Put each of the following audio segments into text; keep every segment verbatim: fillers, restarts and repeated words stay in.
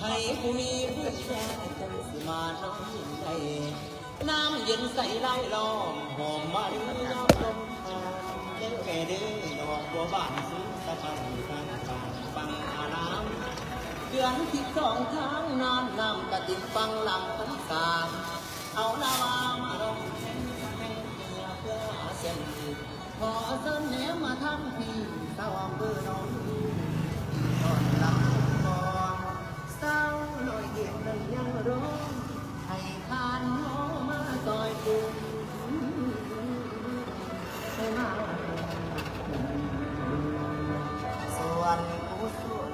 ให้ผู้มีบุญญาจังสิมานำได้ น้ำเย็นใสไหลล้อมหอมหวานน้ำลมผ่านเด้อแม่เด้อดอกบัวบานสีสะพรั่งทางบ้านฟังอาราม เดือนสิบสองทางน้ำน้ำกะติ่งฟังหลังพรรษา เอาละว่ามาร้องเพลงแห่งเพื่อเพื่อเส้น ขอเชิญแนมมาทางพี่สาวอำเภอหนองลีต้อนรับก่อนสาวร้อยเอ็ดนั้นยังรอให้ทานโยมาซอยปรุงให้มาส่วนกุศล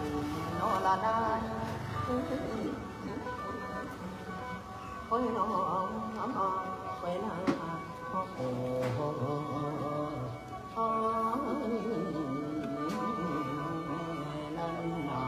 โนละนา โอ้ยน้องไปนาโอ้โหโอ้โหโอ้โหนั่นนา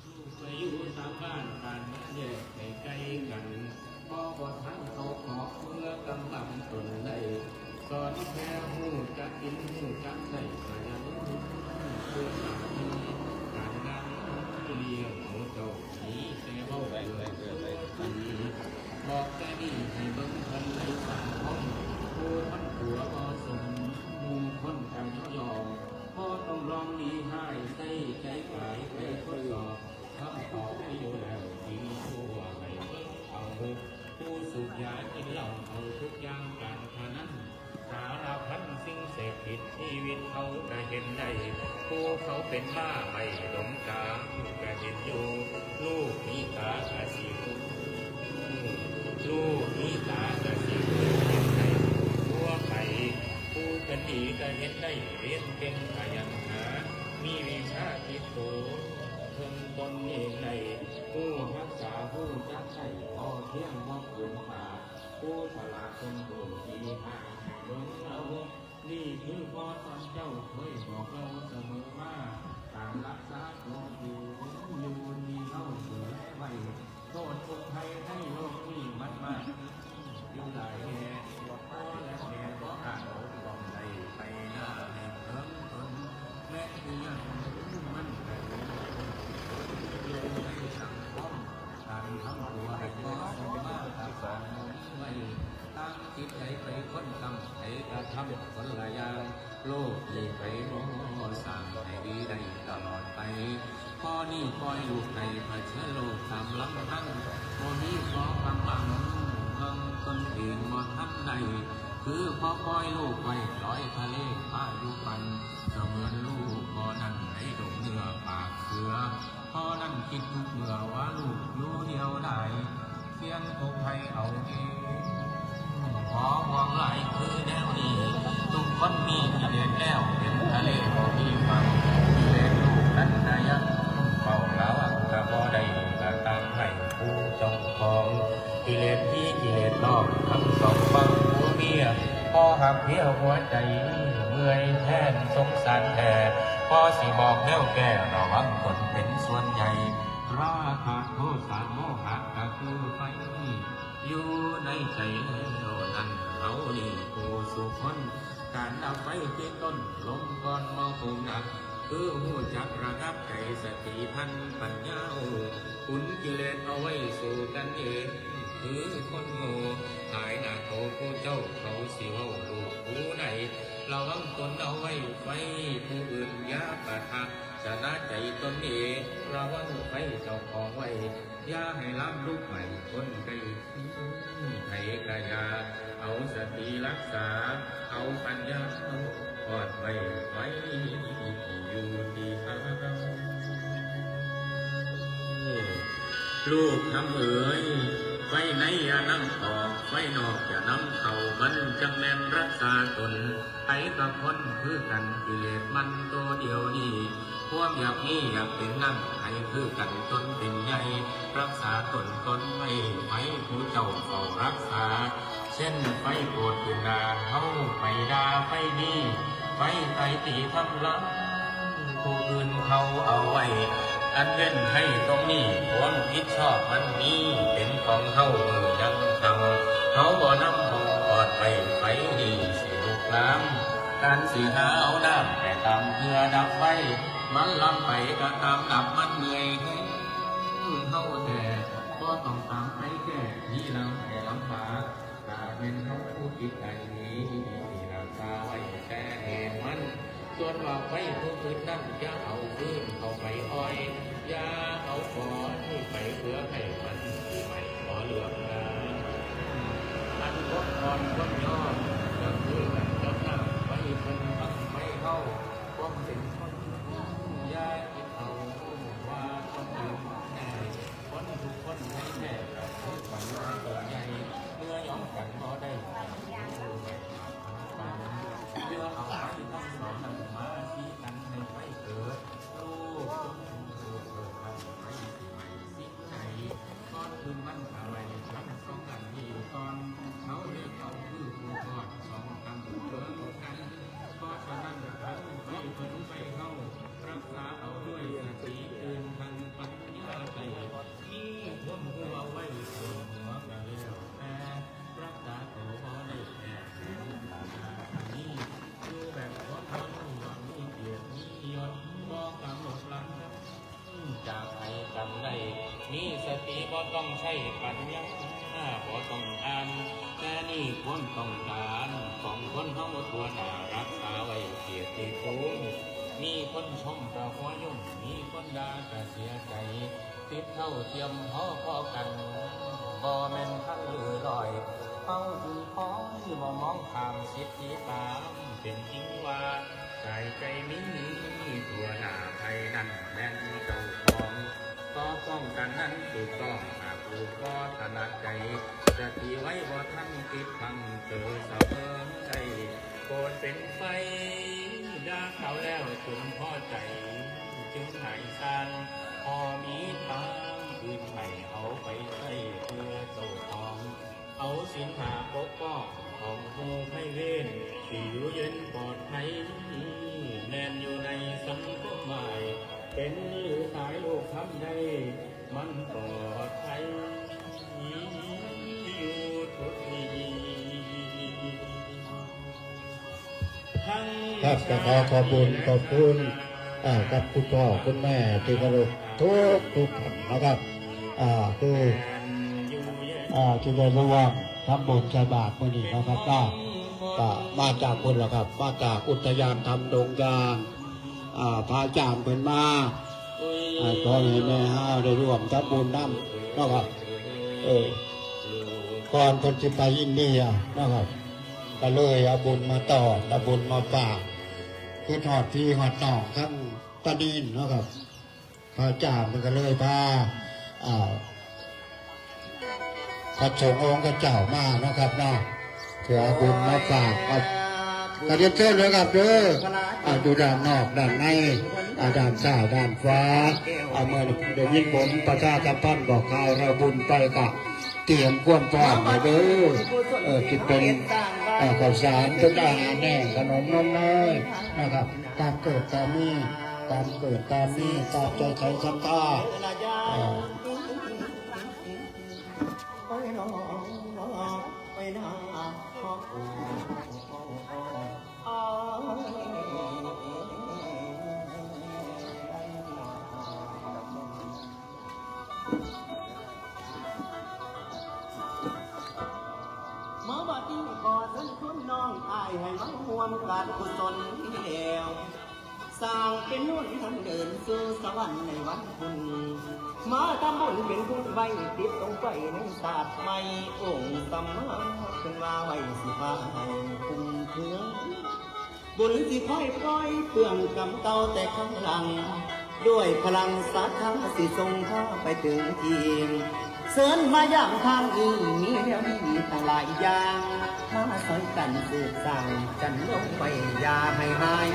ลูกไปอยู่ตามบ้านต่างเมืองแยกไกลๆกัน พอบ่ทันเขาขอเพื่อกำบังตนได้ สอนแค่ฮู้จักกินฮู้จักใช้ ขยันเพื่อสามี การงานเลี้ยงหมูเจ้า มีแต่เว้าเรื่องดี บอกแต่นี้ให้เบิ่งเพิ่นในสังคม ผู้คนตัวบ่สม หมู่คนกันย่อๆ พอต้องลองดีให้ใส่ใจกายไปทดสอบ คำตอบมีอยู่แล้ว ดีชั่วให้เบิ่งเอา ผู้สูบยากินเหล้าเอาทุกอย่างการพนัน สารพันสิ่งเสพติด ชีวิตเขาก็เห็นได้ ผู้เขาเป็นบ้าไปหลงกามก็เห็นอยู่ ลูกมีตากะสิฮู้ ลูกมีตากะสิฮู้ เห็นได้ทั่วไป ผู้เป็นดีก็เห็นได้ เรียนเก่งขยันหา มีวิชาติดตัว เพิ่งตนเองได้ ผู้รักษาผู้จักใช้ พอเที่ยงบ่เกินปาก ผู้ฉลาดคนรู้ดีหากหลงเอา นี่คือพ่อสอนเจ้าเคยบอกเราเสมอมา การรักษาตัวอยู่ อยู่นี่เฮาดูแลไว้ โทษทุกข์ภัยในโลกนี้มันมาก อยู่หลายแห่ง พ่อและแม่บ่อาจปกป้องได้ ไปหน้าให้เพิ่มตน แม้เพียงมันก็อยู่ในสังคม การทำตัวให้เหมาะสมมาตรฐานบ่มีไว้ ตั้งจิตใจไปคนทำ ไผกระทำคนละอย่าง โลกนี้ไผบ่สร้างให้ดีได้ตลอดไป พอนี้ปล่อยลูกไปเผชิญโลกตามลำพัง บ่มีขอกำบังเมืองตนเองบ่ทันได้ คือพอปล่อยลูกไว้ลอยทะเลพายุปั่น เสมือนลูกบ่นั่งในดงเนื้อปากเสือ คิดทุกเมื่อว่าลูกอยู่เดียวดาย เสียงอกไห้เอาเอง ขอห่วงหลายคือแนวนี้ ทุกคนมีกิเลสแล้ว เป็นทะเลบ่มีฝั่ง กิเลสลูกนั้นนะยังเฝ้าระวัง ถ้าบ่ได้ก็ตามให้ผู้เจ้าของ กิเลสพี่กิเลสน้อง ทั้งสองฝั่งผัวเมีย พอหักเพียหัวใจ เมื่อยแทนสงสารแท้ พอสิบอกแนวแก้ ระวังตนเป็นส่วนใหญ่ ราคะโทสะโมหะก็คือไฟ อยู่ในใจแล้วนั้น เฮานี่ผู้สุคน การดับไฟที่ต้นลมก่อนบ่คงดับ คือฮู้จักระงับใจ สติทันปัญญาโอ้ ขุนกิเลสเอาไว้สู้กันเอง คือคนโง่ หายหน้าโตผู้เจ้าเขาสิเว้าลูกผู้ใด ระวังตนเอาไว้ ไฟผู้อื่นอย่าปะทะ ชนะใจตนเอง ระวังไฟเจ้าของไว้ อย่าให้ลามลุกไหม้คนใกล้เคียง ไผกะอย่า เอาสติรักษา เอาปัญญาเอาอดไว้ ไฟอยู่ที่เฮา ลูกคำเอ๋ย ไฟในอย่านำออก ไฟนอกอย่านำเข้า มันจั่งแม่นรักษาตน ไผกับคนคือกัน กิเลสมันตัวเดียวนี้ ความอยากมีอยากเป็นนั้น ให้คือกันจนเป็นใหญ่ รักษาตนก่อนไว้ ไฟผู้เจ้าเฝ้ารักษา เช่นไฟโกรธขึ้นหน้าเฮา ไปด่าไฟนี้ ไฟไตตีทำลายผู้อื่นเขาเอาไว้ อันเว้นให้ตรงนี้ ความผิดชอบมันมี เป็นของเฮามือยังเท่า เฮาบ่นำบ่กอดไป ไฟนี้สิลุกลาม การสิหาเอาน้ำแต่ตามเพื่อดับไฟ มันลามไปก็ตามดับ มันเมื่อยแฮงเฮาแท้ บ่ต้องตามไปแก้ มีลามแต่ลำบาก ถ้าเป็นเฮาผู้คิดได้ดี ที่รักษาไว้แต่เหตุมัน ส่วนว่าไฟผู้อื่นนั้น อย่าเอาฟืนเข้าไปอ้อย อย่าเอาก่อที่ไปเพื่อให้มันสิไหม้ ขอเลือกนะ อันคนอ่อนคนยอม ก็คือกันกับน้ำไฟเพิ่นบังไฟเฮา ความเป็นคนอย่าคิดเอาว่าคนอื่นได้ คนทุกคนให้แท้ ทุกคนตัวใหญ่ เมื่อยอมกันบ่ได้ เพื่อเอาไฟทั้งสองนั้นมาสีกันให้ไฟเกิด ลูกจงเกิดเกิดไฟสิไหม้สิ ใจ ก่อนอื่นมันก็ไว้ทั้งสองอันนี้ก่อน เขาเรียกเขาคือผู้ก่อนสองคำเกิดกัน เพราะฉะนั้นทั้งไฟเพิ่นไฟเฮา รักษาเอาด้วยสติ อื่นทางปัญญาใจ มีความรู้เอาไว้ส่วนหัวก็แล้วแต่ รักษาตัวบ่ได้แค่นี้ อยู่แบบคนบ่รู้ว่ามีเกียรติมียศ บ่กำหนดหลัง จากไปกันได้ มีสติบ่ต้องใช้ปัญญา บ่ต้องอ่าน แต่นี่ความต้องการของคนเฮาทั่วหน้า รักษาไว้เกียรติภูมิ มีคนชมก็หัวยุ่ง มีคนด่าก็เสียใจ สิทธิ์เท่าเทียมพอพอกัน บ่แม่นคำลือลอย เฮาคือคอยบ่มองข้ามสิทธิตามเป็นจริงว่า กายใจมีทั่วหน้าไทยนั้นแม่นเจ้าของ ก็ป้องกันนั้นถูกต้อง หากลูกบ่ถนัดใจ สติไว้บ่ทันติดพัง เจอเสมอได้ โปรดเป็นไฟ ด่าเขาแล้วจงพอใจ จึงหายซาง พอมีทางอื่นให้เอาไปใช้เพื่อเจ้าของ เอาศีลห้าปกป้องของหมู่ไพเวร ที่อยู่เย็นปลอดภัย แม่นอยู่ในสังคมใหม่ เป็นหรือตายโลกทำได้ มันปลอดภัย อยู่ทุกที่ ทั้ง ครับ ก็ขอขอบคุณ ขอบคุณ อ่า กับคุณพ่อคุณแม่ที่เคารพทุกทุกท่านนะครับ อ่า คือ อ่า ที่ได้ร่วมทำบุญใส่บาตรมื้อนี้นะครับเนาะ ก็มาจากพุ้นล่ะครับ มาจากอุทยานธรรมดงยาง อ่า พระอาจารย์เพิ่นมา อ่า ขอให้แม่เฮาได้ร่วมทำบุญนำเนาะครับ เออ ก่อนเพิ่นสิไปอินเดียเนาะครับ ก็เลยเอาบุญมาต้อน เอาบุญมาฝาก คือทอดพี่ฮอดน้องทั้งตานีนเนาะครับ พระอาจารย์มันก็เลยพา อ่า พระสงฆ์องค์เจ้ามาเนาะครับเนาะ เพื่อเอาบุญมาฝากครับ ก็เรียนเชิญเลยครับเด้อ อ่า อยู่ด้านนอกด้านใน อ่า ด้านซ้ายด้านขวา อ่า เมื่อได้ยินผมประชาสัมพันธ์บอกข่าวเราบุญไปก็เตรียมความพร้อมไว้เด้อ เออ ที่เป็น อ่า ข้าวสารเป็นอาหารแห้งขนมนมเนยนะครับ ตามเกิดตามมี ตามเกิดตามมี ตามใจใสศรัทธา อ่า มาบัดนี้ขอเชิญชวนน้องอ้ายให้มาร่วมการกุศลนี้แล้ว สร้างเป็นบุญทางเดินสู่สวรรค์ในวันพุธ มาทำบุญเป็นบุญไว้ติดลงไปในศาสตร์ใหม่ องค์สัมมาขึ้นมาไว้สิพาให้คุ้มเครื่อง บุญสิค่อยปล่อยเปื้องกรรมเก่าแต่ข้างหลัง ด้วยพลังศรัทธาสิส่งพาไปถึงที่ เชิญมาย่างทางนี้มีแนวดีตั้งหลายอย่าง มาซอยกันสืบสร้างจันลงไปอย่าให้หาย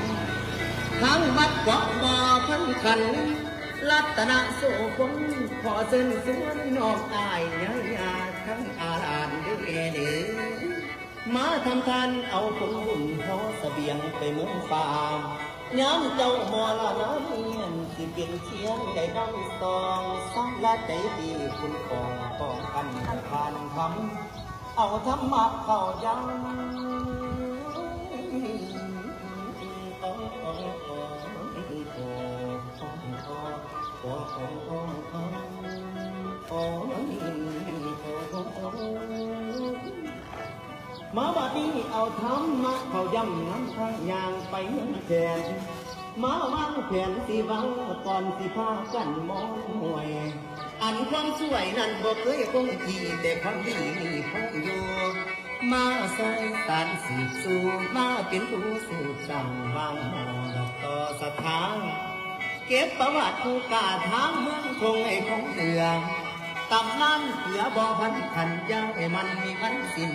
ทั้งวัดเกาะบ่อพันขัน รัตนโสพลขอเชิญชวนน้องอ้ายยายาทั้งอาหลานเด้อเด้อ มาทำทานเอาผลบุญห่อเสบียงไปเมืองฟ้า ยามเจ้ามรณะเมียนสิเป็นเชียงได้ดังสอง สำละใจดีคุณปองป้องกันทานธรรม เอาธรรมะเข้ายัง มาบัดนี้เอาธรรมะเข้าย่ำนำทางย่างไปเมืองแขน มาวางแผนสิเว้าก่อนสิพากันมองหวย อันความสวยนั้นบ่เคยคงที่ แต่ความดีมีคงอยู่ มาสร้างสารสืบสู่ มาเป็นผู้สืบสร้างวางหม้อดอกต่อศรัทธา เก็บประวัติผู้กล้าทางเมืองคงให้คงเหลือ ตำนานเสือบ่พันขันยาวให้มันมีวันสิ้น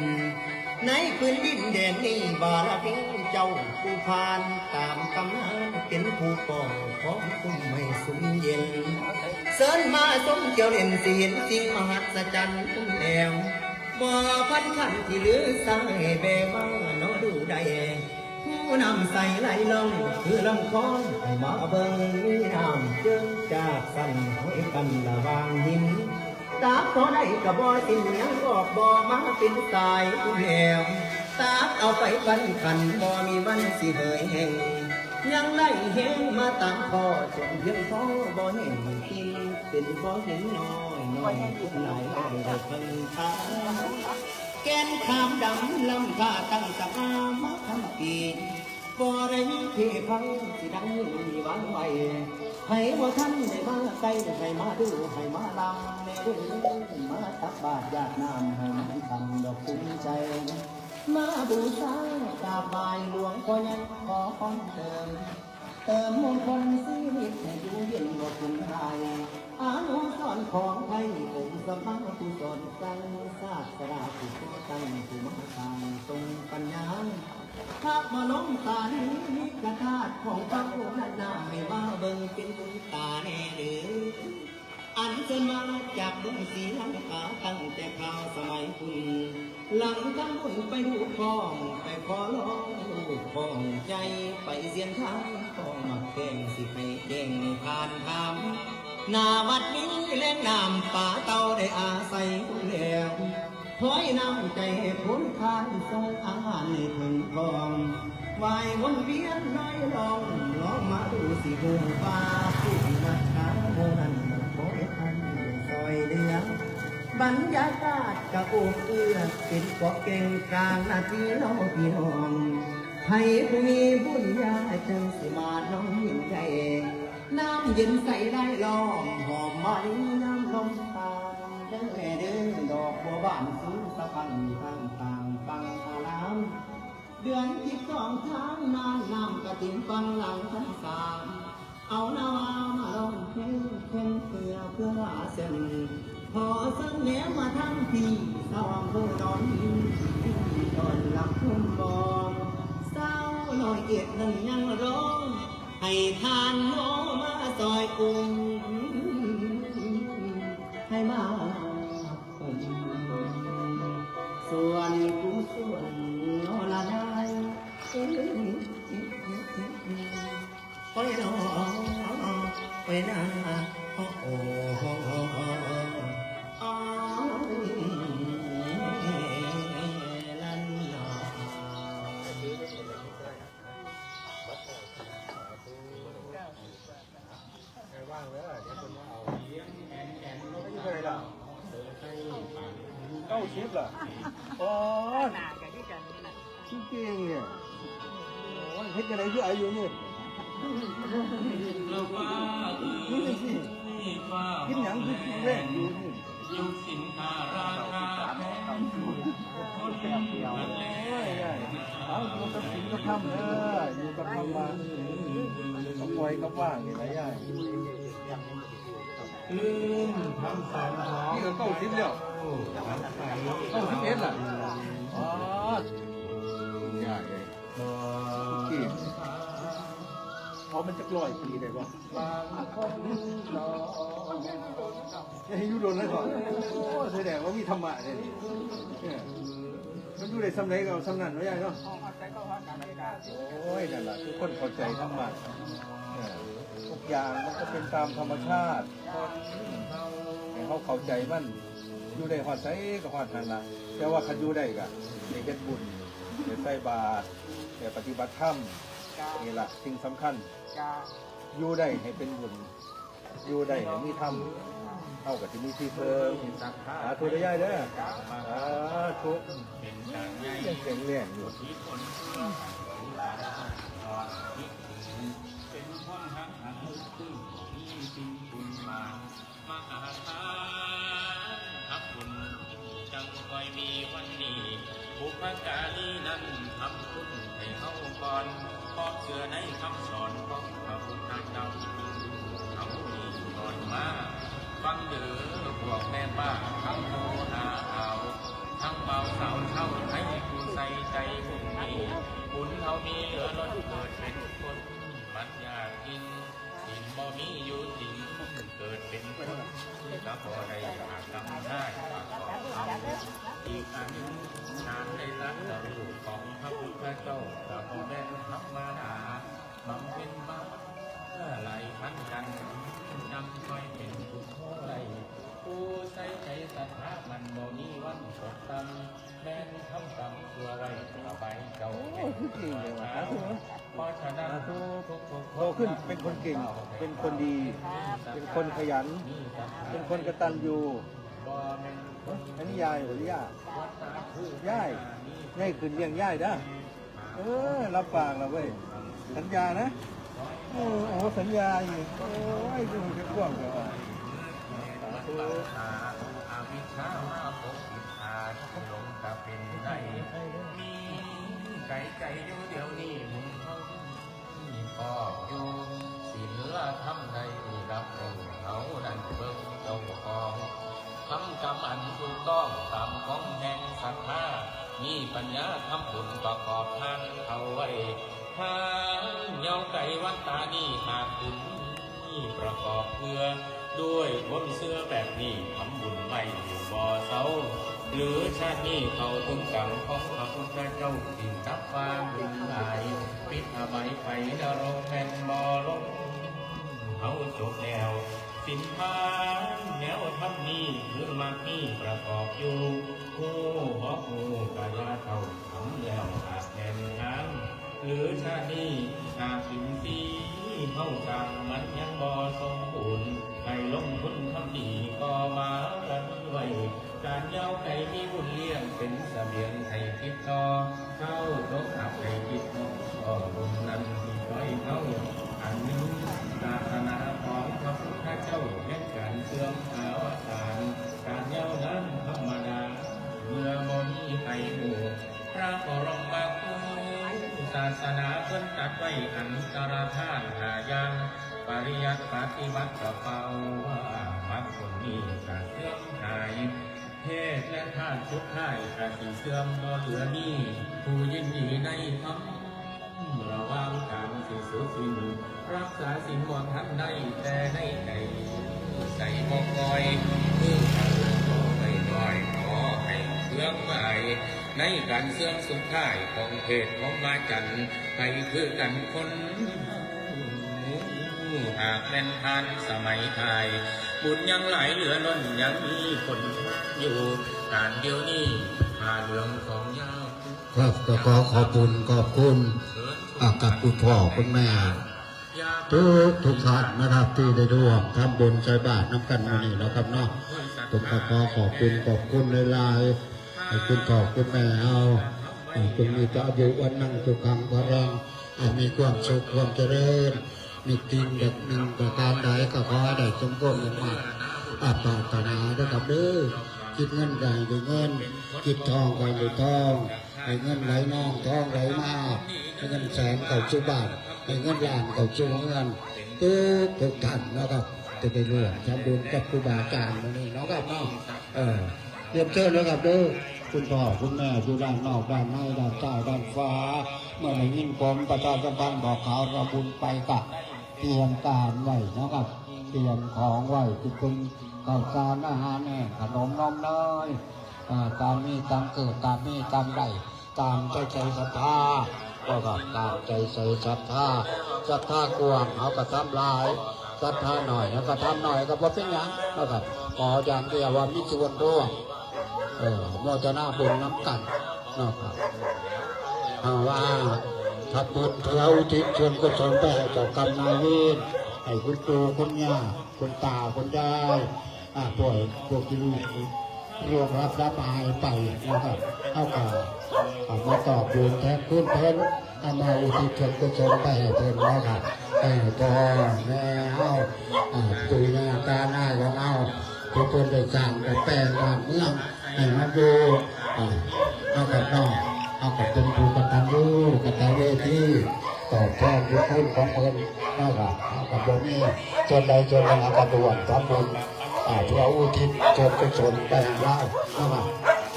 ในพื้นดินแดนนี้บารมีเจ้าผู้ผ่านตามตำนานเป็นผู้ป้องของคุ้มให้สุมเย็น เชิญมาชมเที่ยวเล่นสิเห็นสิ่งมหัศจรรย์คุ้มแล้ว บ่พันขันที่ลือสร้างให้แบว่าเนาะดูได้ ผู้น้ำใสไหลล่องคือลำคลองให้มาเบิ่งมีน้ำเจิ่งจากสันห้อยกันระหว่างหิน ตาบเท่าใดก็บ่สิ้นยังออกบ่มาเป็นสายแนว ตาบเอาไปพันขันบ่มีวันสิเหยแห้ง ยังได้แห้งมาตามข้อจนเพียงพอบ่แห้งกิน เป็นบ่เห็นน้อยน้อยคนหลายได้ได้เพิ่งทาน แก่นขามดำลำค่าตั้งสภามาพันปี บ่ได้มีเพพังสิดังมีหวังไว้ ไผบ่ทันได้มาใกล้ ให้มาดู ให้มาลำแน่เด้อ มาตักบาตรหยาดน้ำให้มันทำดอกคุ้มใจ มาบูชากราบไหว้หลวงพ่อใหญ่ขอพรเติม เติมมงคลชีวิตให้อยู่เย็นบ่คุณหาย อนุสรณ์ของไทยองค์สมมาผู้สอนสั่งศาสดาผู้ก่อตั้งผู้มาสร้างทรงปัญญา พระบรมสารีริกธาตุของพระองค์นั้นนาให้มาเบิ่งเป็นบุญตาแน่เด้อ อันเชิญมาจากเมืองศรีลังกาตั้งแต่คราวสมัยพุ้น หลังทำบุญไปดูกอง ไปขอร้องลูกของใจ ไปเสียงทางของหมากแข้งสิไปแจ้งในทานธรรม หน้าวัดมีแหล่งน้ำปลาเต่าได้อาศัยอยู่แล้ว คอยน้ำใจให้พ้นทานส่งอาหารให้ถึงทอง ไหว้วนเวียนลอยล่อง ลองมาดูสิฮู้ว่าผู้ที่วัดทางหมู่นั้นคอยท่านได้ซอยเหลือ บรรยากาศกะโอบเอื้อ เป็นเกาะแก่งกลางนาทีเฮาพี่น้อง ไผผู้มีบุญญาจังสิมาน้องเห็นได้ น้ำเย็นใสไหลล้อม หอมมะลิยามลมผ่าน เด้อแม่เด้อ ดอกบัวบานสูงสะพรั่งอยู่ข้างทางฝั่งอาราม เดือนสิบสองทางน้ำ น้ำกฐินฟังหลังพรรษา เอาละว่ามาลองเพลงเพื่อเพื่อเส้นขอเส้นแหลมมาทางพี่สว่างผู้นอนต้อนรับคุณบองสาวน้อยเอ็ดนั้นยังร้องให้ทานโนมาซอยกุ้งให้มาส่วนกุ้งส่วนโนละนาย โอ้ยน้อโอ้ยนาโอ้โอ้โอ้โอ้โอ้ลันลาว่างแล้วเดี๋ยวคนมาเอาเลี้ยงแอนแอนลงเท่าไหร่ล่ะ เก้าสิบล่ะ อ๋อ หน้ากันด้วยกันนี่นะ จริงๆเนี่ย โอ้ย เฮ็ดจั่งใดคืออายุยืน นี่สิ กินหยังคือกินแรงอยู่นี่ ยุคสินค้าราคาแพง คนมันแล โอ้ย เอาอยู่กับศีลกับธรรมเด้อ อยู่กับธรรมะ กับปล่อยกับว่างนี่ล่ะยาย ลืมคำสอนของ นี่ก็เก้าสิบแล้ว เก้าสิบเอ็ดล่ะ อ๋อ ยากเลย โอเค พอมันจะร้อยปีได้บ่ บางคนรอ อย่าให้อยู่โดนเลยก่อน โอ้ แสดงว่ามีธรรมะเลย เนี่ย มันอยู่ได้ส่ำใดก็เอาส่ำนั้นเนาะยายเนาะ โอ้ย นั่นล่ะ คือคนเข้าใจธรรมะ เออ ทุกอย่างมันก็เป็นตามธรรมชาติ ให้เฮาเข้าใจมัน อยู่ได้ฮอดไสก็ฮอดหั่นล่ะ แต่ว่าคันอยู่ได้ก็ได้เฮ็ดบุญ ได้ใส่บาตร ได้ปฏิบัติธรรม นี่ล่ะสิ่งสำคัญ อยู่ได้ให้เป็นบุญ อยู่ได้ให้มีธรรม เฮาก็สิมีที่เพิ่ง สาธุเด้อยายเด้อ สาธุ ยังแข็งแรงอยู่ เป็นคนหักหันลึกซึ้ง มีสิ่งบุญมา มหาทานทำบุญ จั่งค่อยมีวันนี้ บุพการีนั้นทำคุณให้เฮาก่อน เพราะเชื่อในคำสอนของพระพุทธเจ้า เฮานี่ก่อนมา ฟังเด้อพวกแม่บ้านทั้งโหหาเอา ทั้งบ่าวสาวชาวไทยผู้ใส่ใจบุญนี้ บุญเฮามีเหลือล้นเกิดเป็นคน มันยากจริง กินบ่มีอยู่จริง เกิดเป็นคนก็บ่ได้หากำได้ประกอบธรรม อีกอันหนึ่ง การได้ตรัสรู้ของพระพุทธเจ้าก็บ่แม่นธรรมดา บำเพ็ญมาหลายพันกัน จั่งค่อยเป็นบุคคลได้ ผู้ใส่ใจศรัทธามันบ่มีวันตกต่ำ แม่นทำกรรมชั่วไว้ต่อไปเจ้า โอ้ คือเก่งเลยว่ะ สาธุ เพราะฉะนั้น สาธุ ทุกๆคน โตขึ้นเป็นคนเก่ง เป็นคนดี เป็นคนขยัน เป็นคนกตัญญู บ่แม่นคน อันนี้ยายหรือย่า ยาย ยายขึ้นเลี้ยงยายเด้อ เออ รับปากแล้วเว้ย สัญญานะ โอ้โห สัญญาอีก โอ้ย ดูจะกว้างกว่า สาธุ อวิชชามาปกปิดอาจหลงกะเป็นได้ มีไกลใจอยู่เดี๋ยวนี้หมุนเข้า มีปอบอยู่ ศีลธรรมได้รับรู้ เฮานั้นเบิ่งเจ้าของ ทำกรรมอันถูกต้องตามของแห่งศรัทธา มีปัญญาทำบุญประกอบทานเอาไว้ ทางยาวไกลวันตานี้หากถึง นี่ประกอบเพื่อ ด้วยความเชื่อแบบนี้ทำบุญไว้อยู่บ่เซา หรือชาตินี้เข้าถึงกรรมของพระพุทธเจ้าจึงกลับว่าบุญหลาย ปิดอบายไปนรกแม่นบ่ลง เฮาจบแล้ว สินทานแนวธรรมนี้คือมักมีประกอบอยู่ ฮู้บ่ฮู้ก็อย่าเท่า ทำแล้วอาจแม่นงาม หรือชาตินี้หากถึงที่เฮาสร้างมันยังบ่สมบูรณ์ ให้ลงทุนทำดีก่อบารมีไว้ การยาวไกลมีบุญเลี้ยงเป็นเสบียงให้ติดต่อ เจ้าจงหักให้ติดต่อบุญนั้นที่คอยเฮา อันหนึ่ง ศาสนาของพระพุทธเจ้าแห่งการเสื่อมอวสาน การยาวนานธรรมดา เมื่อบ่มีไผฮู้ พระบรมครูศาสนาเพิ่นตัดไว้อันตรธาตุห้าอย่าง ปริยัติปฏิบัติก็เป่าว่ามรรคผลนี้ก็เสื่อมหาย เพศและธาตุสุดท้ายก็สิเสื่อมบ่เหลือมี ผู้ยินดีในธรรม ระวังการสิสุดสิ้น รักษาศีลบ่ทันได้แต่ในใจ ใส่บ่ปล่อย คือกันบ่ไปน้อย ขอให้เสื่อมหาย ในการเสื่อมสุดท้ายของเพศของมาจันทร์ ให้คือกันคน หากแม่นทานสมัยทาย บุญยังหลายเหลือล้นยังมีผลอยู่ การเดี๋ยวนี้ผ้าเหลืองของยาว ครับ ก็ขอขอบคุณ ขอบคุณ อ่า กับคุณพ่อคุณแม่ ทุกทุกท่านนะครับ ที่ได้ร่วมทำบุญใส่บาตรนำกันมื้อนี้เนาะครับเนาะ ผมก็ขอขอบคุณ ขอบคุณหลายๆ ให้คุณพ่อคุณแม่เฮา ให้จงมีแต่อายุวัณณังสุขังพลัง ให้มีความสุขความเจริญ นึกสิ่งใดนึกประการใดก็ขอให้ได้สมความมุ่งมาด อ่า ปรารถนาเด้อครับเด้อ คิดเงินก็ให้ได้เงิน คิดทองก็ให้ได้ทอง ให้เงินไหลนองทองไหลมา ให้เงินแสนเข้าสู่บ้าน ให้เงินล้านเข้าสู่เฮือน ทุกทุกท่านนะครับ จะได้ร่วมทำบุญกับครูบาอาจารย์มื้อนี้เนาะครับเนาะ เออ เรียนเชิญเลยครับเด้อ คุณพ่อคุณแม่อยู่ด้านนอกด้านในด้านซ้ายด้านขวา เมื่อได้ยินผมประชาสัมพันธ์บอกข่าวเราบุญไปกะเตรียมการไว้นะครับ เตรียมของไว้ที่เป็นข้าวสารอาหารแห้งขนมนมเนย อ่า ตามมีตามเกิดตามมีตามได้ ตามใจใส่ศรัทธา ก็ครับ ตามใจใส่ศรัทธา ศรัทธากว้างเฮาก็ทำหลาย ศรัทธาน้อยเฮาก็ทำน้อย ก็บ่เป็นหยังนะครับ ขออย่างเดียวว่ามีส่วนร่วม เออ โมทนาบุญนำกันนะครับ เอาว่าทำบุญเพื่ออุทิศส่วนกุศลไปให้เจ้ากรรมนายเวร ให้คุณปู่คุณย่า คุณตาคุณยาย อ่า พวก พวกที่ลูก ล่วงลับดับหายไปนะครับ เฮาก็เอามาตอบบุญแทนคุณเพิ่น เอามาอุทิศส่วนกุศลไปให้เพิ่นเนาะครับ ให้พ่อแม่เฮา อ่า ปู่ย่าตาหน้าของเฮา ที่เพิ่นได้สร้างแต่แปลงบ้านเมืองให้มันอยู่ อ่า เฮาก็เนาะ เฮาก็เป็นผู้กตัญญูกตเวที ตอบแทนบุญคุณของเพิ่นเนาะครับ เฮาก็บ่มีส่วนใดส่วนหนึ่ง เฮาก็ร่วมทำบุญ อ่า เพื่ออุทิศส่วนกุศลไปให้ลาวนะครับ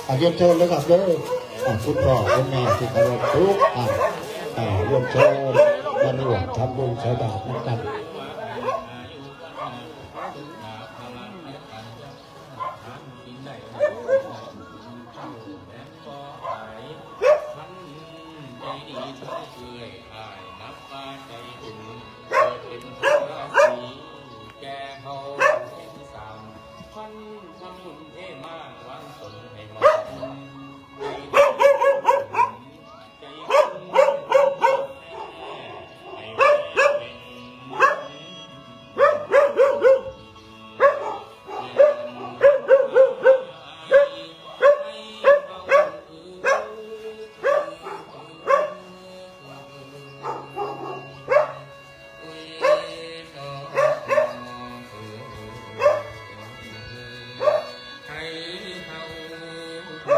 อ่า เรียนเชิญเลยครับเด้อ อ่า คุณพ่อคุณแม่ที่เคารพทุกท่าน อ่า เรียนเชิญมาร่วมทำบุญใส่บาตรนำกัน ใจดีทั้งเอื่อยอ้ายนับว่าใจถึง เกิดเป็นพระราศีแก่เขาเป็นสามพันทำบุญเทมากวางตนให้เหมาะสม ใจถึงให้เป็น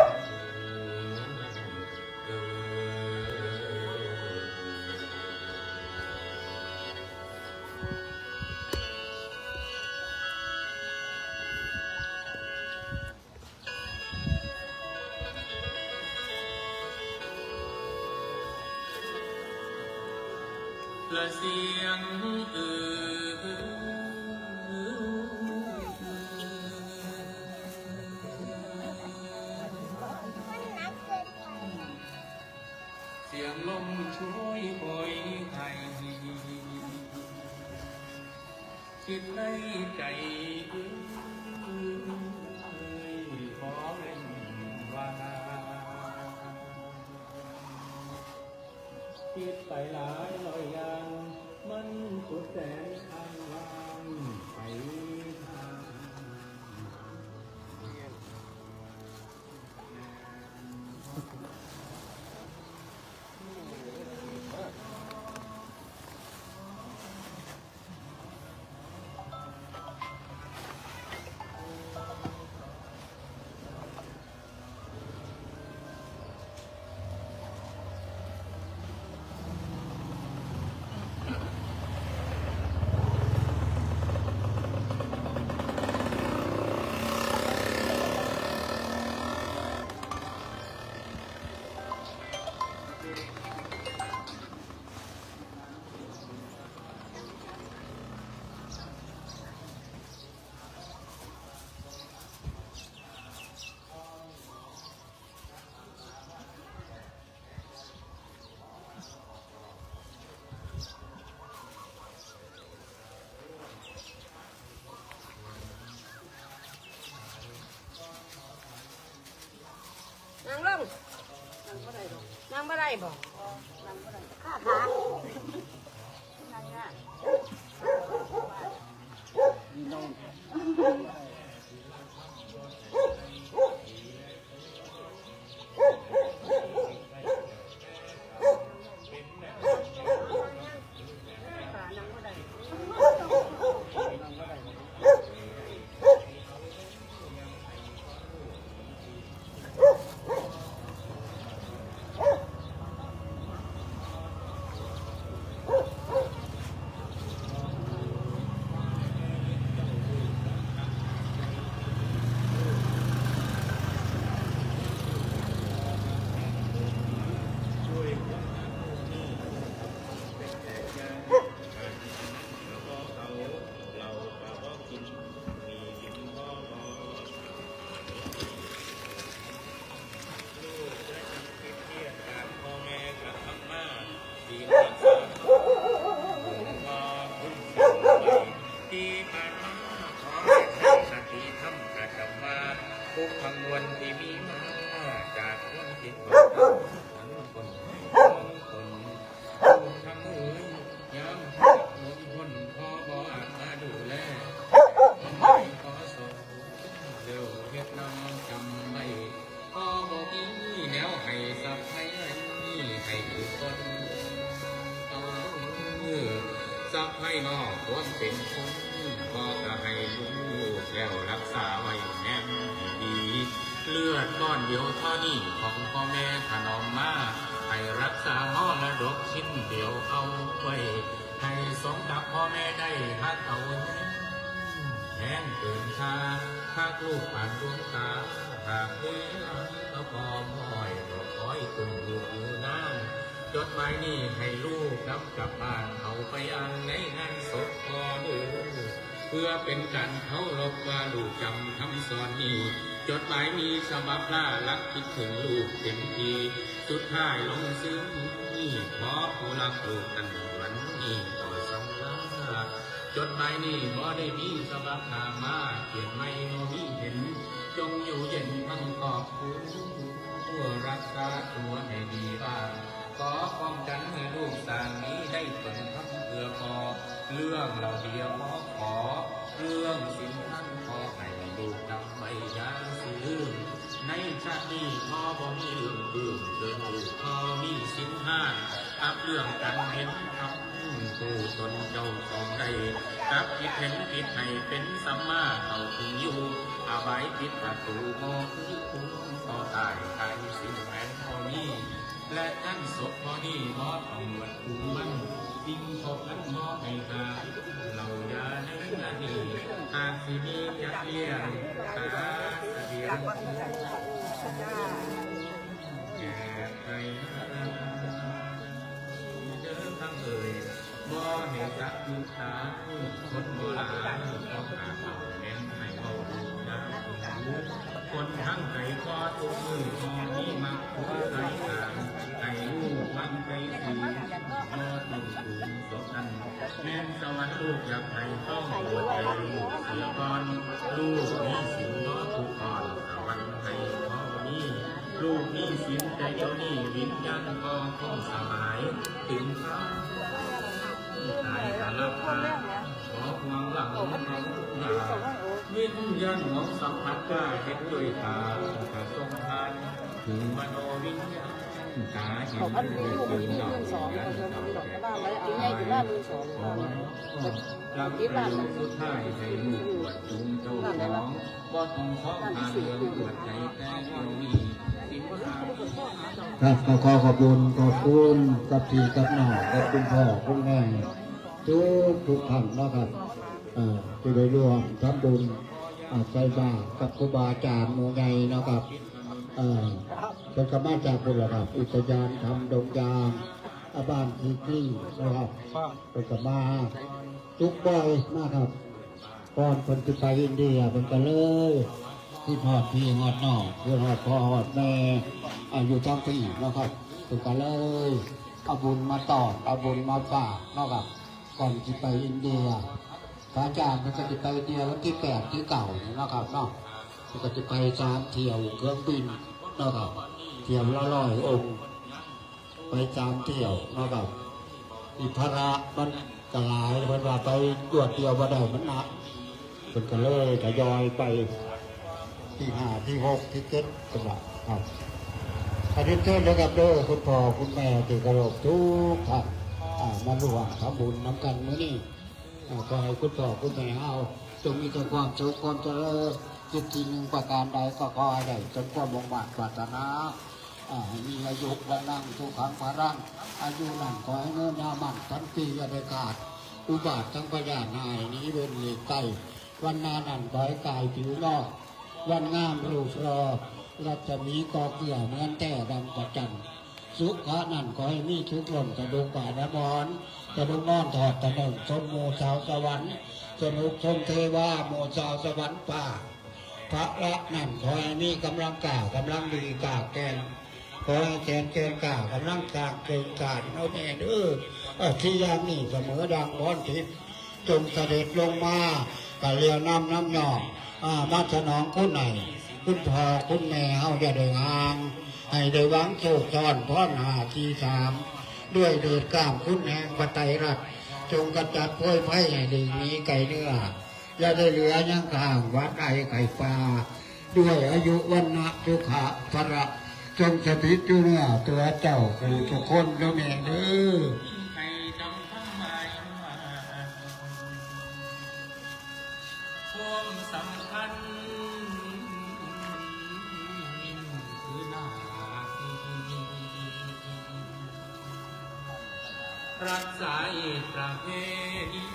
ละเสียงอือ เสียงลมโชยโหยไทย คิดในใจเอ้ยขอเล่นว่า คิดไปหลายร้อยอย่าง มันสุดแสนอ้างว้างไปทาง เ ที่ผ่านมาขอให้ใช้สติธรรมประจำว่าทุกข์ทั้งมวลที่มีมาจากความคิดของคนคนคนทำเอ่ยยามหกหลงคนพอบ่อาจมาดูแลทำไมขอสอนเร็วเฮ็ดนำจำไว้ พอบ่มีแนวให้สัพไพให้ทุกคน เออ สัพไพนอกควรเป็นคน พอก็ให้ลูกแล้วรักษาไว้แนมให้ดี เลือดก้อนเดียวเท่านี้ของพ่อแม่ถนอมมา ให้รักษามรดกชิ้นเดียวเอาไว้ ให้สมกับพ่อแม่ได้ฮักเอาแฮง แฮงเกินค่า ฮักลูกปานดวงตา หากเวลาก็พอบ่อย ก็คอยตุ้มลูกอยู่นาน จดหมายนี้ให้ลูกนำกลับบ้าน เอาไปอ่านในงานศพพ่อเด้อ เพื่อเป็นการเคารพว่าลูกจำคำสอนนี้ จดหมายมีฉบับล่ารักคิดถึงลูกเต็มที สุดท้ายลงซื้อนี้ขอผู้รักลูกกันวันนี้ต่อสำลา จดหมายนี้บ่ได้มีฉบับหน้ามา เขียนไม่บ่มีเห็น จงอยู่เย็นทั้งครอบครัว รักษาตัวให้ดีบ้าง ขอป้องกันให้ลูกสร้างนี้ได้เปิดทำเพื่อพอ เรื่องเหล่าเดียวขอขอ เรื่องสินท่านขอให้ลูกนำไปอยาสิลืม ในชาตินี้พ่อบ่มีเรื่องอื่นเกินลูกพ่อมีสินห้า กับเรื่องการเห็นธรรมผู้ตนเจ้าของได้ กับคิดเห็นผิดให้เป็นสัมมาเข้าถึงอยู่ อบายปิดประตูบ่คือคุณต่อตายกายสินแม่นบ่มี และท่านศพพ่อนี้บ่ต้องบวชกูมัน สิ่งพวกนั้นบ่ให้หา เหล่ายาในอันนี้ หากสิมีจักเลี้ยง ตาเสบียง แก่ไพเด้อคำเอ่ย บ่ให้สักลูกตา คนโบราณเขาหาเขาแม่นให้เว้าลูกยาคนทั้งไกลพอทุกมือพอมีมักผู้สายกลาง ให้ลูกมันไกลสี บ่ต้องสูงสดนั้น แม่นสวรรค์ลูกอยากให้ต้องหัวใจลูกเสียก่อน ลูกมีสินบ่ทุกข์ก่อน สวรรค์ให้พ่อมี ลูกมีสินแต่เดี๋ยวนี้วิญญาณพ่อคงสบาย ถึงคราวตายก็รับพา ขอห่วงหลังของหน้า วิญญาณของสัมผัสกล้าเห็นด้วยตา กระทรงทาน ถึงมโนวิญญาณ ตาเห็น เขาอันนี้อยู่มันอยู่หมื่นสอง มันอยู่หมื่นสอง แต่บ้านไรเอา หมื่นสอง ขอ หลังประโยคสุดท้ายให้ลูกบวชจุงเจ้าของ บ่ต้องขอผ่านเรื่องบวชใจแต่เดียวนี้ สินค้า ครับ ก็ขอขอบคุณ ขอบคุณกับพี่กับน้อง กับคุณพ่อคุณแม่ ทุกทุกท่านเนาะครับ เอ่อ ที่ได้ร่วมทำบุญ อ่า ใส่บาตรกับครูบาอาจารย์หมู่ใหญ่เนาะครับ เอ่อ เพิ่นก็มาจากพุ้นล่ะครับ อุทยานธรรมดงยาง อ่า บ้านขี้กลิ้งนะครับ เพิ่นก็มาทุกบ่อยนะครับ ก่อนเพิ่นสิไปอินเดีย เพิ่นก็เลยคิดฮอดพี่ฮอดน้อง คิดฮอดพ่อฮอดแม่ อ่า อยู่ทางพี้เนาะครับ เพิ่นก็เลยเอาบุญมาต้อน เอาบุญมาฝากเนาะครับ ก่อนสิไปอินเดีย พระอาจารย์เพิ่นก็สิไปอินเดียวันที่แปดที่เก้านี่เนาะครับเนาะ เพิ่นก็สิไปสามเที่ยวเครื่องบินเนาะครับ เที่ยวละร้อยองค์ ไปสามเที่ยวเนาะครับ ที่ภาระมันก็หลาย เพิ่นว่าไปรวดเดียวบ่ได้ มันหนัก เพิ่นก็เลยทยอยไป ที่ห้า ที่หก ที่เจ็ด จังหวัดครับ ขอเรียนเชิญนะครับเด้อ คุณพ่อคุณแม่ที่เคารพทุกท่าน อ่า มาร่วมทำบุญนำกันมื้อนี้ อ่า ขอให้คุณพ่อคุณแม่เฮา จงมีแต่ความสุขความเจริญ คิดสิ่งหนึ่งประการใดก็ขอให้ได้สมความมุ่งมั่นปรารถนา อ่า ให้มีอายุวัณณังสุขังพลัง อายุนั้นขอให้ยืนยาวมั่นสันติ อย่าได้ขาด อุบาททั้งพยาธิหายหนีเวรหลีกไกล วันนานั้นขอให้กายผิวนอก วันงามรูปรอ รัศมีก็เกลือเหมือนแต้ดังประจัน สุขะนั้นขอให้มีทุกข์ล้นกระดูกบาดหมอน กระดูกนอนถอดตะหนึ่ง สมหมู่ชาวสวรรค์ สนุกสมเทวาหมู่ชาวสวรรค์ป่า พระนั้นขอให้มีกำลังกล้ากำลังดีกล้าแกร่ง ขอให้แขนแกร่งกล้ากำลังกล้าเก่งกล้าเอาแน่เด้อ เอ่อ ที่ยามนี้เสมอดังพรทิพย์ จงเสด็จลงมา กะเลียวนำน้ำนอง อ่า มาสนองคุณให้คุณพ่อคุณแม่เฮาอย่าได้ห่าง ให้ได้หวังโชคซ้อนพรห้าสี่สาม ด้วยเดชกล้ามคุณแห่งพระไตรรัตน์ จงกำจัดโพยภัยให้หลีกหนีไกลเนื้อ อย่าได้เหลือยังข้างหวัดไอไข่ปลา ด้วยอายุวัณณะสุขะพละ จงสถิตอยู่เนื้อตัวเจ้าผู้ทุกคนเด้อแม่เด้อ ให้จำคำหมายว่า ความสำคัญคือหน้าที่ รักษาประเพณี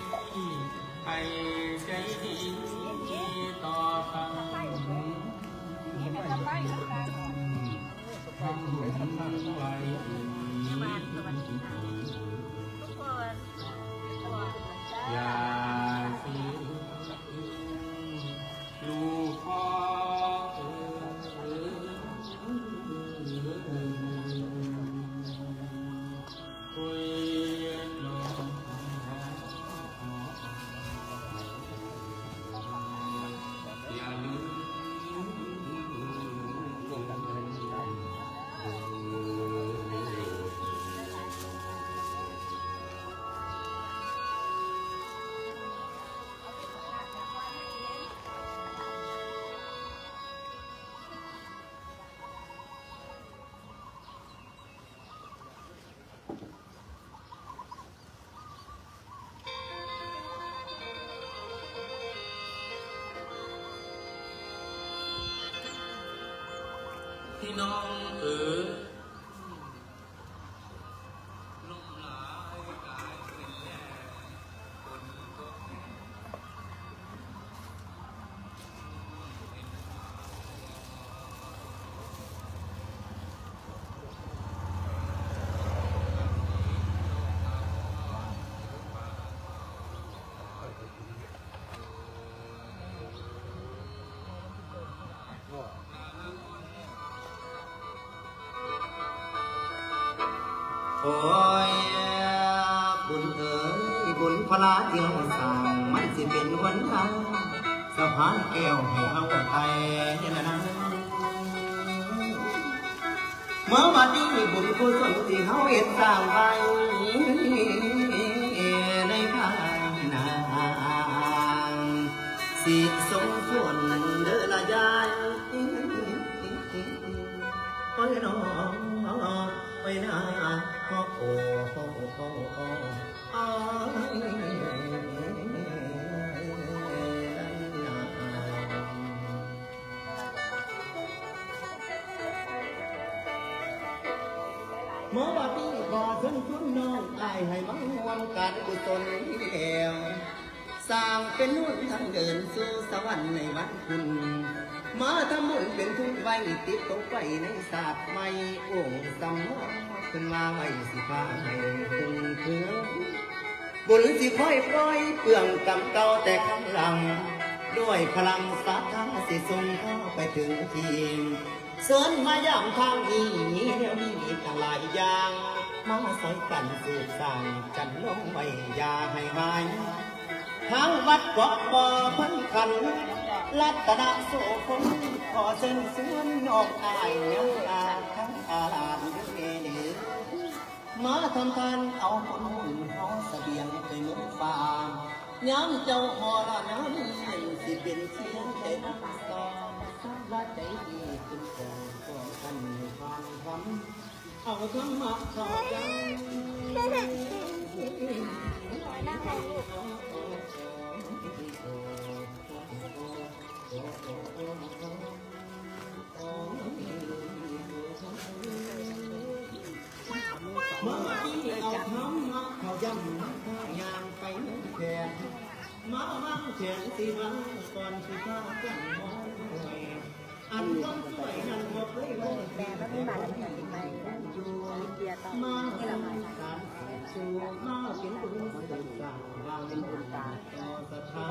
ไปใจดีต่อกัน ทำบุญไว้อย่าสิ ลูกพ่อเอ๋ย พี่น้องเอ๋ย โอ้ย บุญเอ๋ย บุญพลาที่เฮาสร้าง มันสิเป็นหนทาง สะพานแก้วให้เฮาไต่นะนะ เมื่อบัดนี้บุญกุศลที่เฮาเฮ็ดสร้างไว้ ในภายหน้า สิส่งผลเด้อละยาย โอ้ยน้อ โอ้ยนา โอ้ โอ้ โอ้ โอ้ โอ้ เมื่อบัดนี้ขอเชิญชวนน้องอ้ายให้มาร่วมการกุศลนี้แล้ว สร้างเป็นหนทางเดินสู่สวรรค์ในวันคุณ มาทำบุญเป็นทุนไว้ติดตกไว้ในศาสตร์ใหม่ องค์สำมอขึ้นมาไว้สิพาให้คุณเคือง บุญสิคอยปล่อยเปลืองกรรมเก่าแต่ครั้งหลัง ด้วยพลังศรัทธาสิส่งต่อไปถึงทีม เชิญมายามทางนี้ มีแนวนี้ตั้งหลายอย่าง มาซอยกันสืบสร้างจันลงไว้อย่าให้หาย ทางวัดเกาะบ่อพันขัน รัตนโสพลขอเชิญชวนน้องอ้ายยังอาทั้งอาลามเด้อเด้อ มาทำทานเอาผลบุญเฮาเสบียงไปหมุนฟ้า ยามเจ้าบ่ละนั้นสิเป็นเสียงใจนำซ้อม สำละใจดีเป็นของของกันผ่านคำ เอาธรรมะเข้าใจ มาที่เอาธรรมะเขาย้ำนำทางย่างไปนำแขน มาวางแขนสิวางก่อนสิพากันมองหน่อย อันความสวยนั้นบ่เคยว่าแต่มันไม่มาแล้วมันอยู่ มาสร้างสรรค์สู่มาเป็นบุญสร้างวางเป็นบุญต่อศรัทธา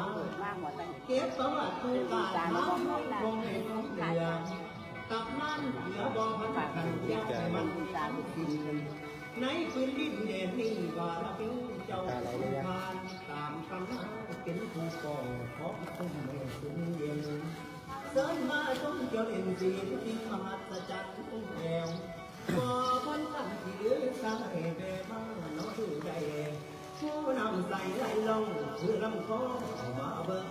เก็บประวัติผู้การมาคงในคงเหลือ ตำนานเหลือบ่พันขันยักษ์ให้มันสามสิบในพื้นดินแดนนี้ว่าเราเป็นเจ้าของทานตามตำนานเป็นผู้กองของคุ้มไม่คุ้มเย็น เชิญมาชมเจ้าเอ็นซีที่มหัศจรรย์แก้ว บ่พ้นคำที่เหลือสายแม่บ้านเนาะผู้ใด ผู้นำใส่ไหลลงคือลำคลองมาเบิ่ง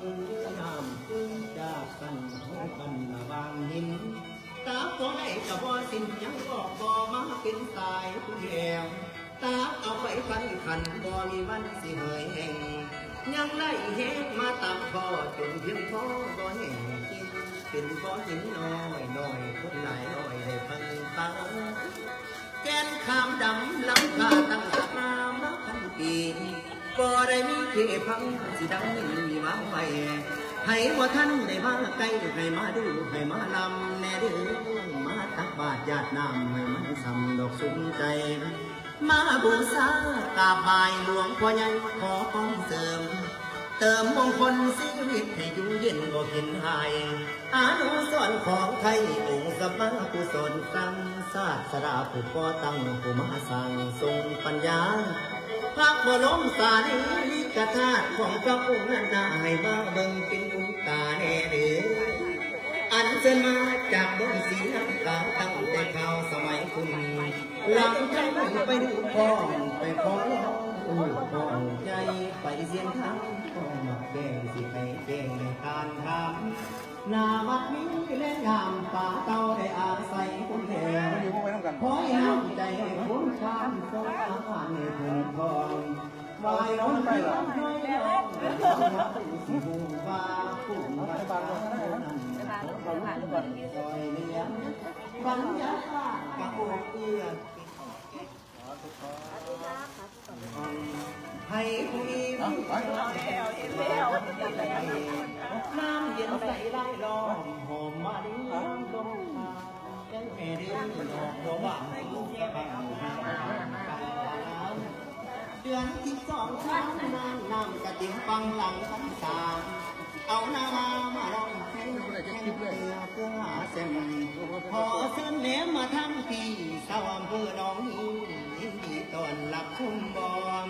น้ำขึ้นจากกันห้องกันระหว่างหิน ตาก็ได้กะบ่สิ้นยังออกบ่มาเป็นสายผู้แก้ว ตาเอาไปพันขันบ่มีวันสิเหยแห้ง ยังได้แห้งมาตามพ่อจนเพียงพอบ่แห้งกิน เป็นบ่อหินน้อยน้อยคนหลายร้อยได้พันตา แก่นขามดำลำพาตั้งสนามมาพันปี บ่ได้มีเทพังสิดังมีวางไว้ ให้บ่ทันได้มาใกล้ให้มาดูให้มาลำแน่เด้อ มาตักบาตรหยาดน้ำให้มันสำดอกสุมใจ มาบูชากราบไหว้หลวงพ่อใหญ่ขอพรเสริม เติมมงคลชีวิตให้อยู่เย็นบ่กินหาย อนุสรณ์ของไทยองค์สมมากุศลตั้งศาสดาผู้ก่อตั้งผู้มาสร้างทรงปัญญา พระบรมสารีริกธาตุของพระองค์นั้นนาให้มาเบิ่งเป็นบุญตาแน่เด้อ อันเชิญมาจากเมืองศรีลังกาตั้งแต่คราวสมัยคุณ หลังจากนั้นไปดูพ่อไปขอลูกพ่อใหญ่ไปเสียงทางพ่อมาแกงสิไปแกงในทานทำนาวัดนี้และยามป่าเต้าได้อาศัยคุณแทนคอยห้ามใจคุณทานสงสารในเพิ่นทองไหว้คนที่น้อยน้อยสิหูว่าผู้มาทานนั้นซอยเลี้ยง บรรยากาศกะโอเอื้อ ให้ผู้มีผู้น้ำเย็นใสไหลล้อมหอมมาดีลมพา แม่เด้อดอกบัวบานผู้เสียบังหา เดือนสิบสองช้างนางน้ำกระเต็มปังหลังพรรษา เอาหน้ามามาลองเพลงแข่งเรือเพื่อหาแซม ขอเชิญแหนมมาทางพี่สาวอำเภอหนองฮียินดีต้อนรับชมบอม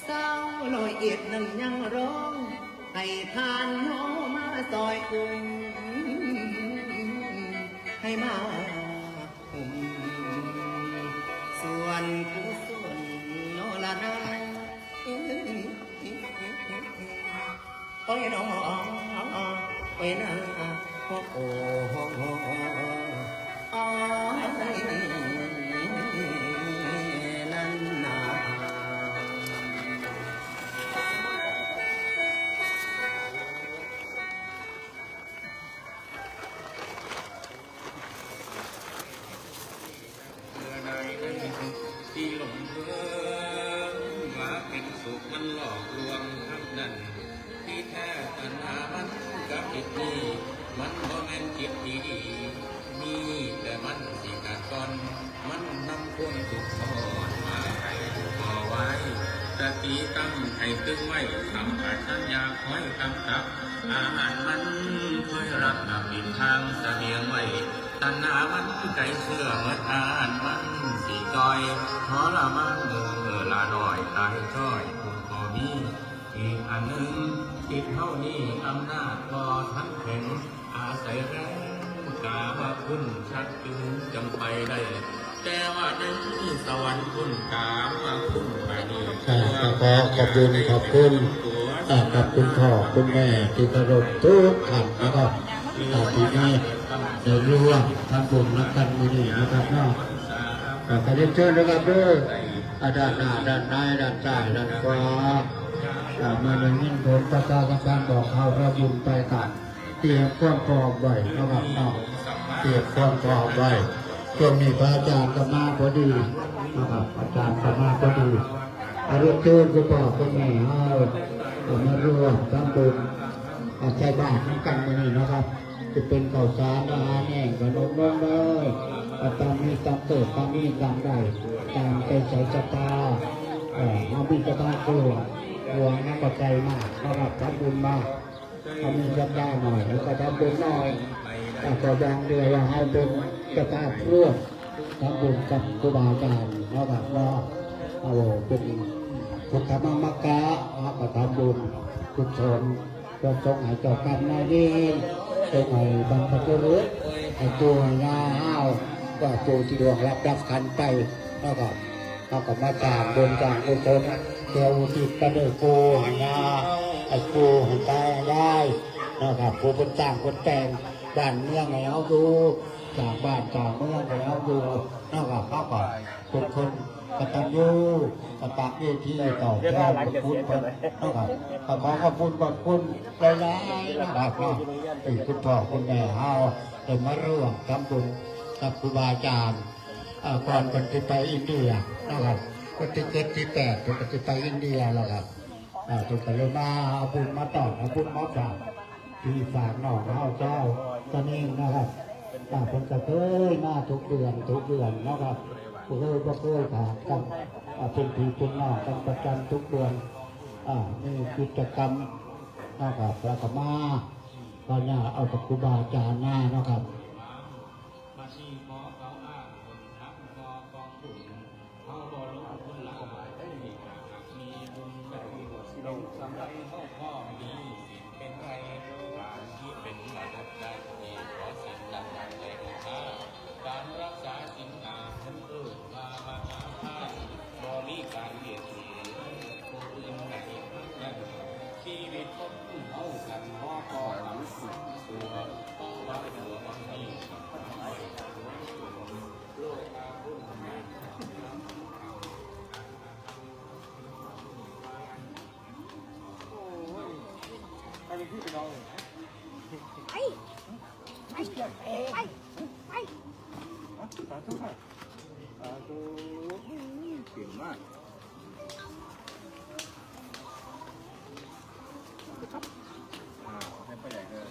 สาวร้อยเอ็ดนั้นยังร้อง ให้ทานน้องมาซอยอุ้ม ให้มา ส่วนกุศลโนละนา โอ้ยน้อง โอ้ยนา โอ้โห โอ้ยนั่นนา เมื่อใดนั้นที่หลงเพิงว่าเป็นสุขมันหลอกลวงทั้งนั้น ที่แท้ตัณหามันกับจิตนี้ มันบ่แม่นจิตดีๆ มีแต่มันสิกัดกร่อน มันนำความทุกข์ทอดมาให้ก่อไว้ สติตั้งให้ตึงไว้ สัมปชัญญะคอยกำกับ อาหารมันเคยรับมาปิดทางเสบียงไว้ ตัณหามันใจเชื่อเมิดอาหารมันสิจอย ทรมานมือละน้อยตายจ้อย ทุกข์บ่มี อีกอันหนึ่ง จิตเฮานี้อำนาจบ่ทันแข็ง อาศัยแรงกามคุณชักจูงจังไปได้ แต่ว่าในสวรรค์คุณกามมาคุณมานี่ อ่า ก็ขอขอบคุณ ขอบคุณ อ่า ขอบคุณพ่อคุณแม่ที่เคารพทุกท่านนะครับ อ่า ที่มีในร่วมทำบุญนำกันมื้อนี้นะครับเนาะ อ่า ก็เรียนเชิญนะครับเด้อ อ่า ด้านหน้า ด้านใน ด้านซ้าย ด้านขวา อ่า เมื่อได้ยินผมประชาสัมพันธ์บอกข่าวว่าบุญไปกัน เตรียมความพร้อมไว้นะครับเนาะ เตรียมความพร้อมไว้ ช่วงนี้พระอาจารย์ก็มาพอดีนะครับ อาจารย์ก็มาพอดี เอาเรียนเชิญคุณพ่อคุณแม่เฮา เอามาร่วมทำบุญ เอาใส่บาตรนำกันมื้อนี้นะครับ จะเป็นข้าวสารอาหารแห้งขนมนมเนย เอาตามมีตามเกิดตามมีตามได้ ตามใจใส่ศรัทธา เอ่อ เอามีศรัทธากลัว กลัวน้ำปัจจัยมากนะครับ ทำบุญมา เอามีศรัทธาหน่อย แล้วก็ทำบุญหน่อย แต่ก็ยังเรียกว่าให้เป็นเจ้าภาพร่วมทำบุญกับครูบาอาจารย์นะครับเนาะ เอาเป็นพุทธมามกะ แล้วก็ทำบุญกุศล เพื่อส่งให้เจ้ากรรมนายเวร ส่งให้บรรพบุรุษ ให้ปู่ให้ย่าเฮา ว่าผู้ที่ล่วงลับดับขันไป แล้วก็ เฮาก็มาสร้างบุญสร้างกุศล เพื่ออุทิศไปให้ปู่ให้ย่า ให้ปู่ให้ตาให้ยายนะครับ ผู้เพิ่นสร้างเพิ่นแต่งบ้านเมืองให้เฮาอยู่ สร้างบ้านสร้างเมืองให้เฮาอยู่นะครับ เฮาก็เป็นคนกตัญญูกตเวทีตอบแทนบุญคุณเพิ่นนะครับ ก็ขอขอบคุณขอบคุณหลายๆนะครับเนาะ ที่คุณพ่อคุณแม่เฮาได้มาร่วมทำบุญกับครูบาอาจารย์ อ่า ก่อนเพิ่นสิไปอินเดียนะครับ วันที่เจ็ดที่แปดเพิ่นก็สิไปอินเดียแล้วครับ อ่า เพิ่นก็เลยมาเอาบุญมาต้อน เอาบุญมาฝาก พี่ฝากน้องเฮาเจ้าตอนนี้นะครับ อ่า เพิ่นก็เคยมาทุกเดือน ทุกเดือนนะครับ บ่เคย บ่เคยขาดกัน อ่า เป็นพี่เป็นน้องกันประจำทุกเดือน อ่า มีกิจกรรมนะครับ แล้วก็มา ก็เนี่ยเอากับครูบาอาจารย์มานะครับ บัดนี้ขอเขาอ้างคนทำขอกองบุญ เขาบ่ลงทุนหลาย มีบุญกันสำหรับเขาพ่อมีสินเป็นไร การที่เป็นมนุษย์ได้ที่ขอสินดังนั้นเลยนะ การรักษาสินห้าเพิ่นเอิ้นว่ามหาทาน บ่มีการเบียดเบียนผู้อื่นใดทั้งนั้น ชีวิตคนเฮากันบ่พอกันตัว เพราะว่าตัวมันมี โอ้ย ไปเป็นพี่เป็นน้องเลย ไป ไป ไป ไป สาธุค่ะ สาธุ เก่งมาก อ่า ให้พ่อใหญ่เลย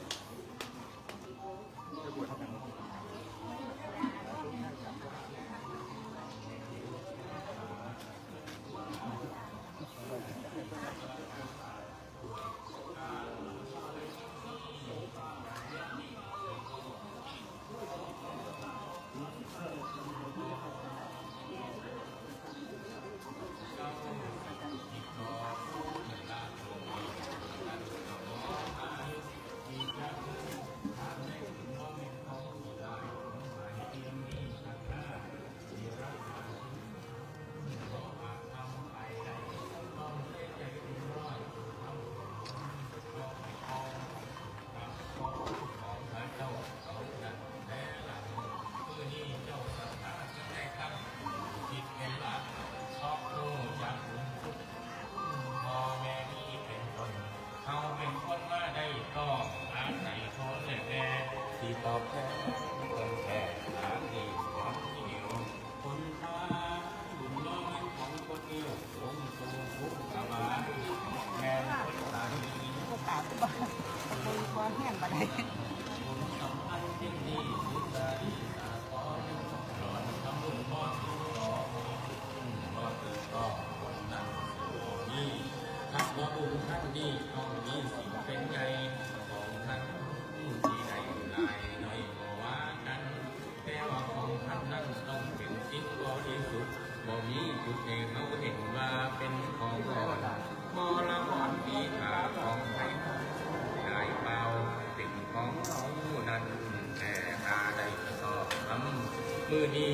พ่อแม่มีเป็นต้น เฮาเป็นคนมาได้ต้องอาศัยคนและแม่ ที่ตอบแทนคนแทนหาดีหวังที่เดียว คนทานบุญน้อยของคนเดียว องค์ทรงผู้สบาย แม่นคนตาดี โอกาสบ่ บ่ บ่แห้งปานใด บุญสำคัญเช่นนี้ สุดาดีสาขอหลอนทำบุญบ่ถือขอ บ่ถือก็คนนั้น นี้ คำว่าบุญครั้งนี้ต้องมีสิ่งเป็นใหญ่ ของท่านที่ได้หลายน้อยบ่ว่ากัน แต่ว่าของท่านนั้นต้องเป็นสิ่งบริสุทธิ์ บ่มีจุดใดเขาเห็นว่าเป็นของอ่อน มลอ่อนปีขาของไผได้เปล่า เป็นของเขานั้น แต่หาได้ก็ชอบธรรม มื้อนี้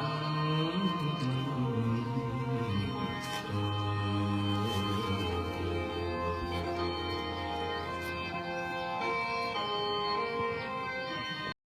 ง